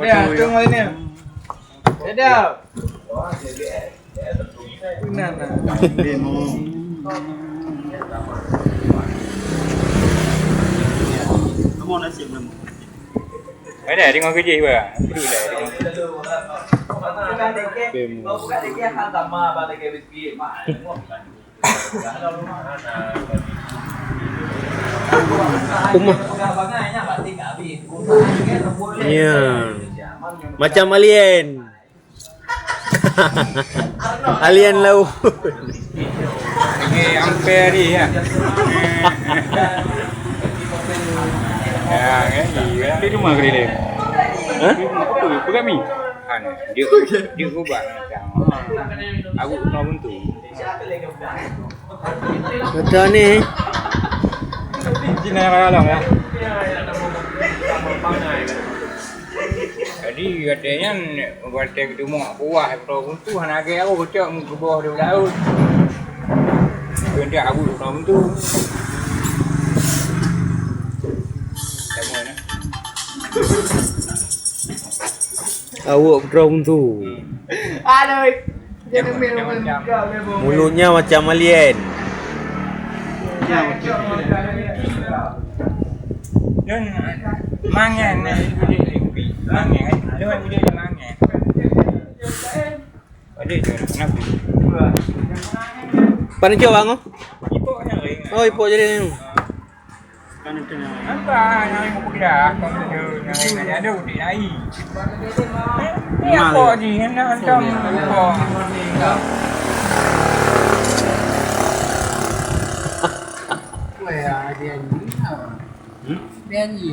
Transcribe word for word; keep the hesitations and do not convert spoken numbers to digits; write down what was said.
Ya, tunggu ini. Sedap. Nah, nah. Ada, tengok kerja, bah. Perlu lah, tengok. Umah. Ya. Macam alien. Alien laut. Lagi ampe hari, ya. Ya, kan? Iya. Di rumah ke dia? Hah? Di rumah apa? Pegang mi? Kan, dia, dia ubah macam. Aku kena buntu. Betul ni. Cina yang orang ya. Jadi, katanya, watèe geudumok kuah, Putroe Buntu, hana lagèe awak, cok, meukeubah di laôt. Keuneuk awak Putroe Buntu. Sama, nah. Awak Putroe Buntu. Aduh. Mulutnya macam alien. Dan mangan, mangan, dia mangan. Ada je, kenapa? Paling cok bang, oh? Ipok je ring. Oh, ipok je ring. Nampak, nyari buku dah. Kau tu, nyari, nyari, ada udik lain. Ni apa ni? Hendak hantam. Weh, dia ni. Hmm? Dia ni.